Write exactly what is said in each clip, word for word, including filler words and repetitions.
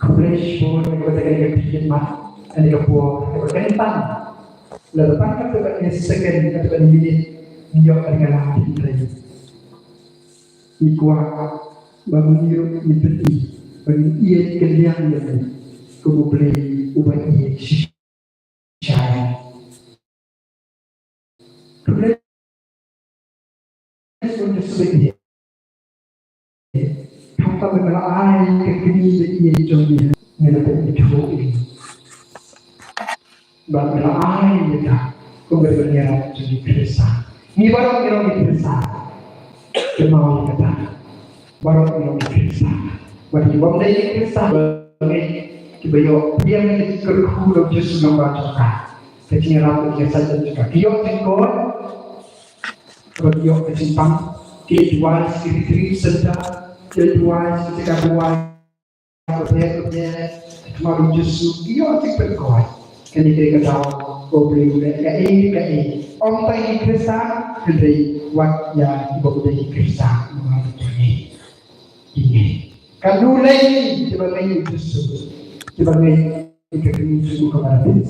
Khublei shibun ïa kaba ïadei ka khlieh mat, ïa ka por, ïa kaba kyntan. Lada tang kata ka second, kata ka minit, ngi ïoh ka ïa la hynrei ngi kwah ba ngi ïoh ngi pynïaid, ba ngi ïaid kylliang ïa ngi kum U Blei uba ïeit shisha. Khublei shibun ïa phi. Khamtam ba me la ai ka kmie ïa i jong ngi, ngi la pynithuh ïa i. Bad me la ai ïa ka kum ka ban ïarap jong ki Khristan. Ngi baroh ngi long ki Khristan. Kynmaw ïa kata. Baroh ngi long ki Khristan. Bad kiba ym dei ki Khristan, ngi kiba ïoh pdiang ïa ka jingkyrkhu na u Jisu Nongpynïaid jong ka. Ka jingïarap ka jingïasaid jong ka. Ki ïoh jingkoit. Bad ki ïoh ka jingpang. Ki leit duwai sha ki retreat center. Ki leit duwai sha ki jaka duwai bapher bapher. Ki khmih ïa u Jisu. Ki ïoh jingpynkoit. Kane ka dei ka daw ba U Blei u leh kaei kaei. Ym tang ïa ki Khristan, hynrei wat ïa kiba ym dei ki Khristan. Namar ka jingim jong ngi. Katno lei kiba ngeit ïa u Jisu, kiba ngeit ïa ka kmie jong u kaba la thied.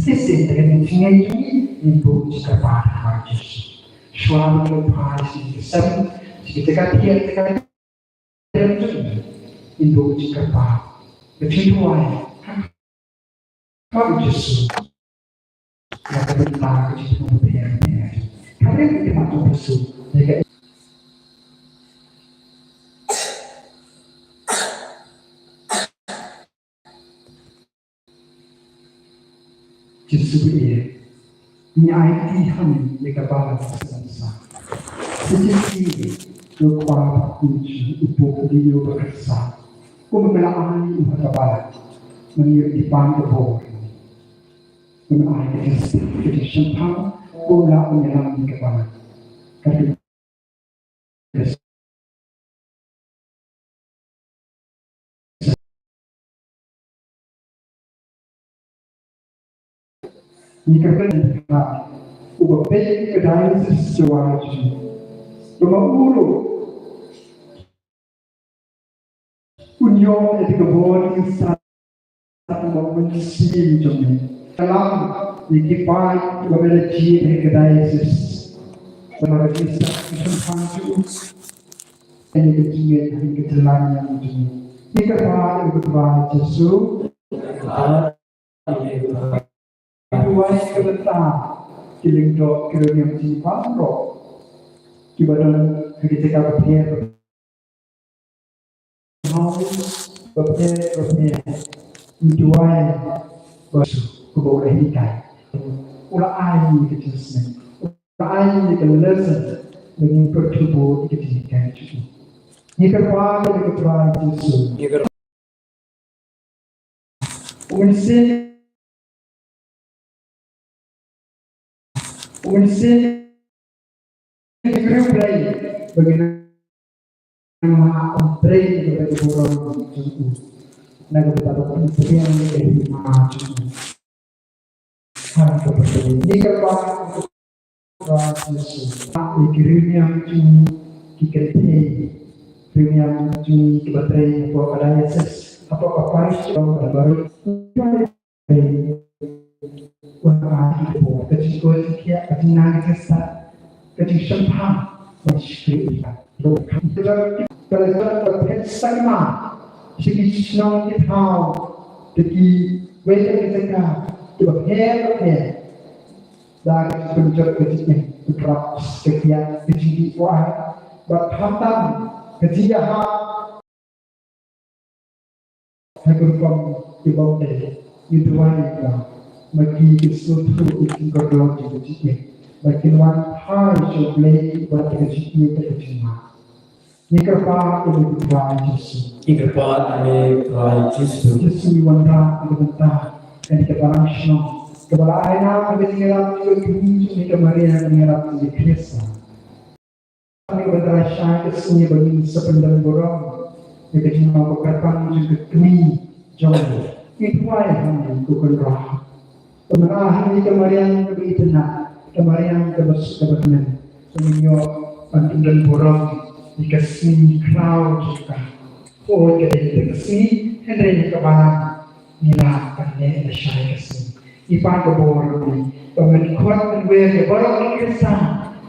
Shisien da ka jingngeit jong ngi ngin buh jingkyrpad ha u Jisu. Shuwa ba ngin phai sha ka sem, sha ka jaka thied, jaka thied jong ngi, ngin buh jingkyrpad. Ka jingduwai ha u Jisu. Na ka bynta ka jingthmu bapher bapher. Ka rim ka khmat jong u Jisu. Ïa ka Jisu ïa. Ngi aiti hangne ïa ka balang ba synshar. Sa shisien ïa u Kpa ba khuid, u pop, u dei u ba khatsan. Kumba me la ai u ha ka balang. Ngi ïoh ki pan ka bor. Kumba ai ka jingstad, ka jingshemphang, kumba u ïalam ïa ka balang. Ka Ngi kyrpad ïa u Baptist ka Diocese Jowai jong ngi. Ba ma u ruh un ïoh ïa ka bor ïa u Kpa ba u Mynsiem jong ngi. Ka lam ïa ki paid kiba me la jied ha ka Diocese. Ba ma ka Diocese ka shemphang jong u. Ïa ka jingngeit ha ka jingïalam jong ngi. Ngi kyrpad ïa u Trai Jisu. Duwai ka bynta ki lyngdoh ki riewniam jong ngi baroh kiba don ha ki jaka bapher bapher. Bapher bapher. Ngi duwai ba u Jisu kumba u la hikai. U la ai ïa ka jingsneng. U la ai ïa ka lesson ba ngin pyrthuh buh ïa ka jinghikai jong u. Ngi kyrpad ïa u Trai Jisu. Ngi kyrpad. U Mynsiem, u Mynsiem, ngi kyrpad ba ngin nang ha u Trai ba ka burom jong u. Na ka bynta ba u pynpdiang ïa ka hima jong u. Ngi kyrpad ïa ki riewniam jong ngi ki kynthei, riewniam jong ngi kiba trei hapoh ka diocese, hapoh ka parish jong ngi baroh. Ka jingkoit jingkhiah, ka jingnang jingstad, ka jingshemphang, ka jingshakri. Ka la ka la phet sakma sha ki shnong ki thaw, da kiwei de ki jaka kiba pher bapher. Da ka jingpynjot ka jingim, ka drugs, ka kiad, ka jingdih wai, bad khamtam ka jingïahap. Ha ka rukom ki bym dei, ngi duwai ïa ka, ba ki kin sngewthuh ïa ka jingkordor jong ka jingim, ba kin wan phai sha U Blei bad ka jingim bad ka jingmap. Ngi kyrpad ïa U Trai Jisu. Ngi kyrpad ïa U Trai Jisu. Jisu, ngi wanrah ïa ka bynta kane ka balang shnong kaba la ai nam ha ka jingïarap jong ka kmie jong ngi ka Maria, ka jingïarap jong ka Khrist. Kane ka bynta shai ka sngi ba ngin sa pyndon burom ïa ka jingmap ba kyrpang jong ka kmie jong ngi. Ngi duwai hangne, ko Kynrad. Ba mynta hangne ka mariang kaba itynnad, ka mariang kaba suk kaba kmen, ba ngin ïoh ban pyndon burom ïa ka sngi khraw jong ka. Hooid, ka dei ka sngi, hynrei ha ka balang ngi lah ban leh lashai ka sngi. Ngi pan ka bor ruh ba men khot men wer ïa baroh ki Khristan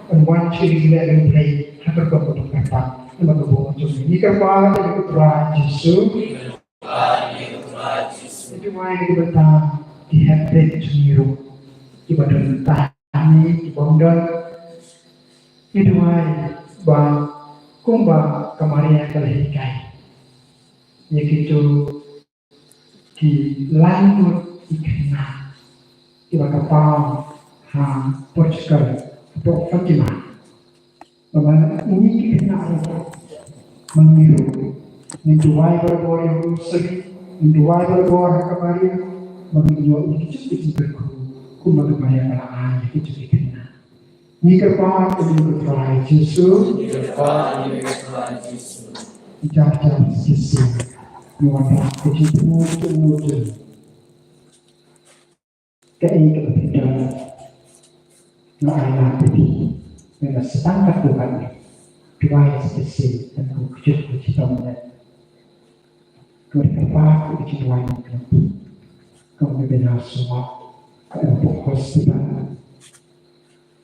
ban wan sha ka jingleh U Blei ha ka rukom kaba kyrpang. Namar ka bor jong ngi, ngi kyrpad ïa U Trai Jisu. Ngi duwai na ka bynta ki hepdeng jong ngi ruh, kiba don tang hangne, kiba ym don, i duwai ba kumba ka Maria ka la hikai ïa kito ki laingut ki khynnah kiba ka paw ha Portugal, hapoh Fatima. Ba ma ngi ki khynnah ruh ma ngi ruh ngin duwai barabor ïa u Rosary, ngin duwai barabor ha ka Maria ba ngin ïoh ïa ki jingkyrkhu kumba ka Maria ka la ai ïa kito ki khynnah. Ngi kyrpad ïa u Trai Jisu. Ngi kyrpad ïa u Trai Jisu. Jar jar shisien ngi wanrah ka jingthmu jong u. Kaei kaba phi don, nga ai lang ïa phi. Nga sdang katto katne. Duwai shisien, kyntu kjut ka jingthmu jong u. Kyrpad ïa ka jingduwai jong u. Kumba phi la sumar ka em hapoh hospital.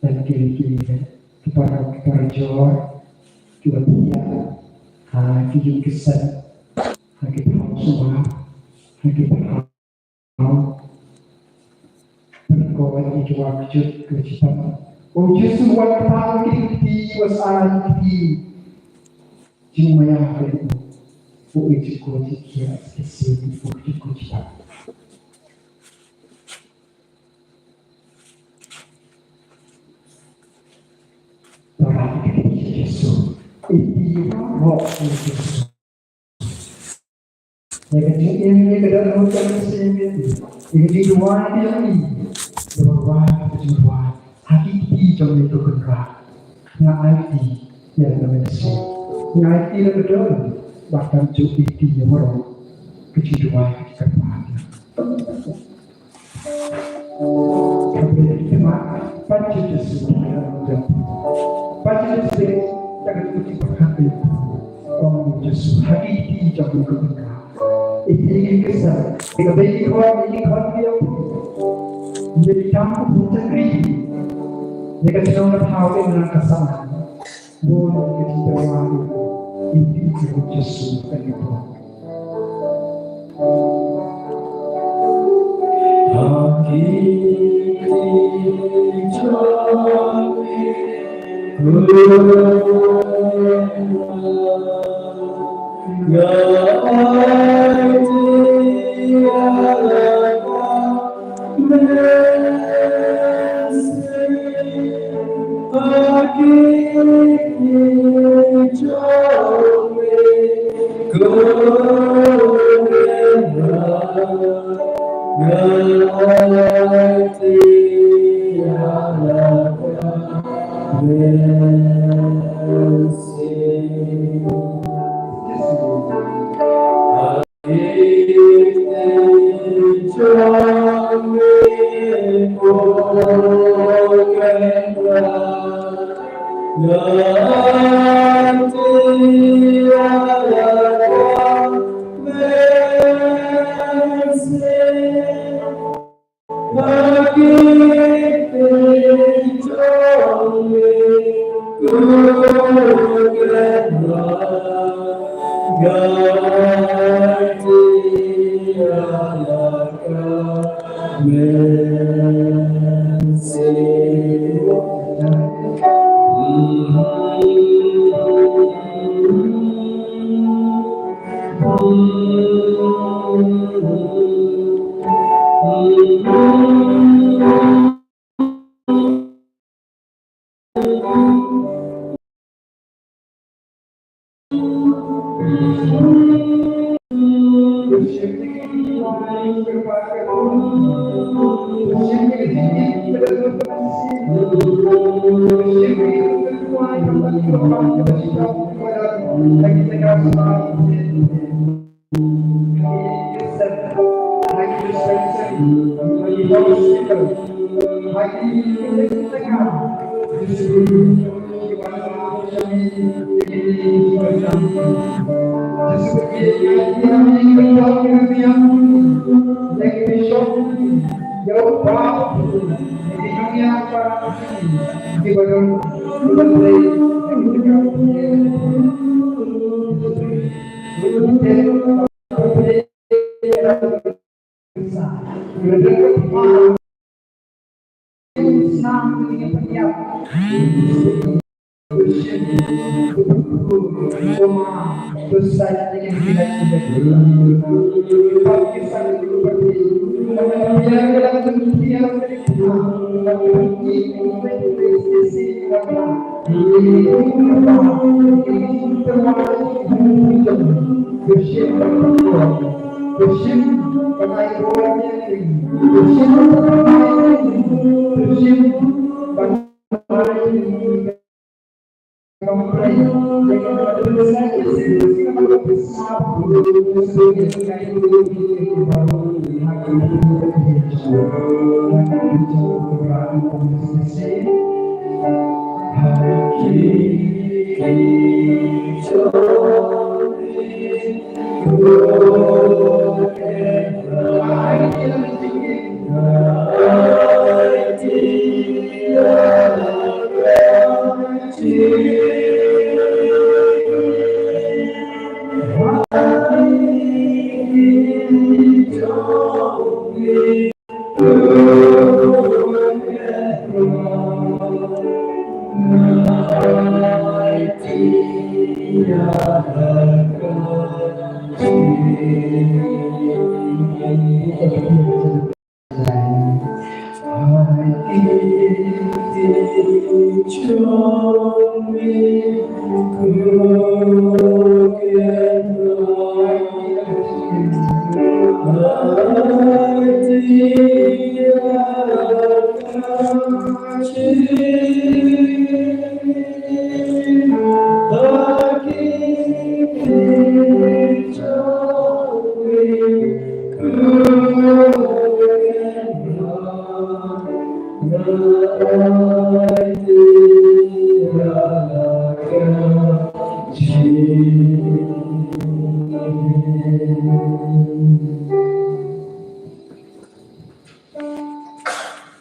Bad ki, ki, ki para, ki para jor kiba thiah ha ki ïing ki sem, ha ki thaw sumar, ha ki thaw pynkoit, ïa ki wah kjut, ki wah shitom. O Jisu, wat kyrpad ïa ki, ki wah sa ïa ki. Jingmaïa ka ïa u. U ïa jingkoit jingkhiah, ka shisien u ïa jingkoit jingkhiah. Para ki Jisu. Iti ïa u Jisu. Ïa ka jingim, ïa ka dohnud jong ka mynsiem, ïa ka jingduwai jong ngi. Duwai, duwai, duwai. Ha ki kti jong ngi ko Kynrad. Nga aiti ïa la ka mynsiem. Nga aiti ïa la ka dohnud. Bad kam ju aiti ïa baroh. Ka jingduwai, ka jingkyrpad. Ka bri, ka mat, pan jingïasuk ïa ngi. Pan jingïasuk ïa ngi, ïa ka jingïasuk ïa ngi. Ong Jisu, ha ki kti jong ngi ko Kynrad. Ïa ki kti ki khynnah, ïa ka bei ki khun, ïa ki khun ki ïa u. Ïa ki tam u bun jingri. Ïa ka shnong ka thaw ïa ngi ka sa. Bun ki jingpynwan ïa ki kti ki Jisu ka ïa u. Ha ki kti jong ngi.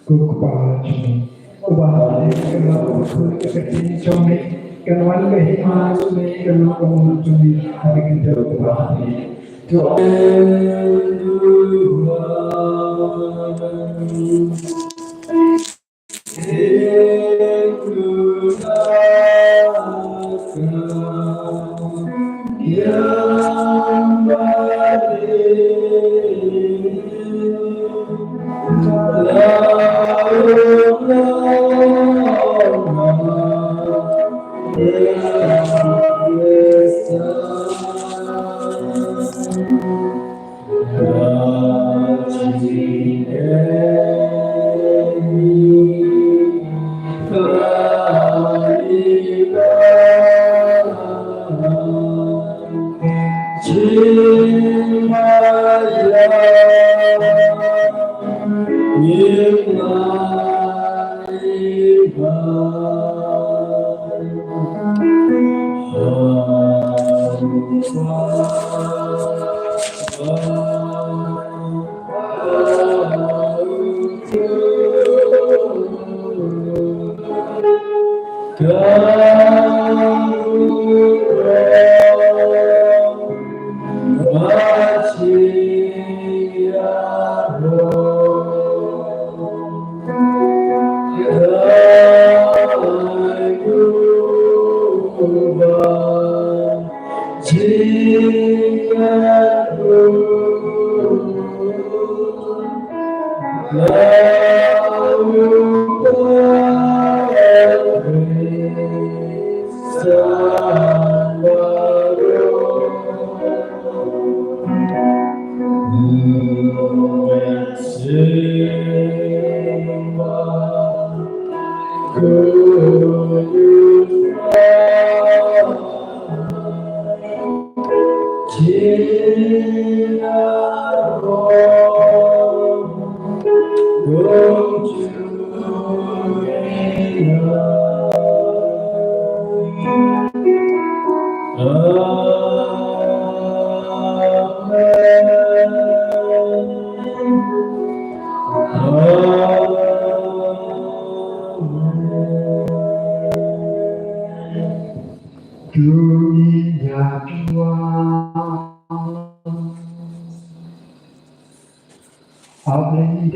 Ko Kpa jong ngi, uba ha bneng, kan long ka kyrteng jong me, kan wan ka hima jong me, kan long ka mon jong me ha ka khyndew kaba ha bneng. To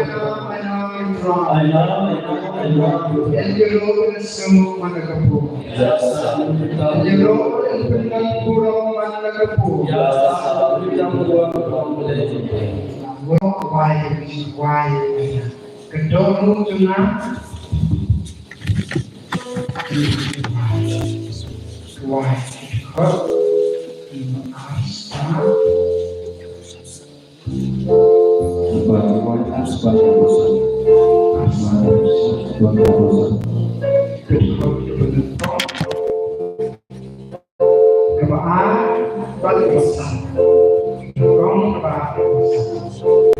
I love, I love, I love you. Ïaroh ïa ka pud man la ka pud. Ïaroh ïa ka pud man la ka pud. Ka dohnud jong nga. Wai. Khot. Ar star. Kaba ar bad kaba san. Kong kaba ar bad kaba san.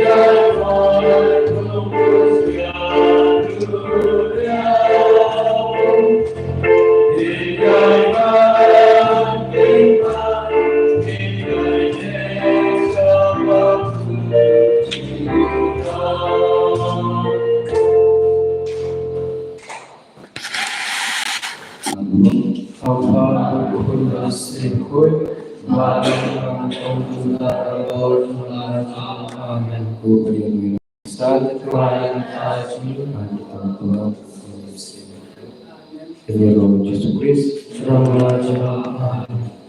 Amen. Ïa Lord Jesus Christ. Amen.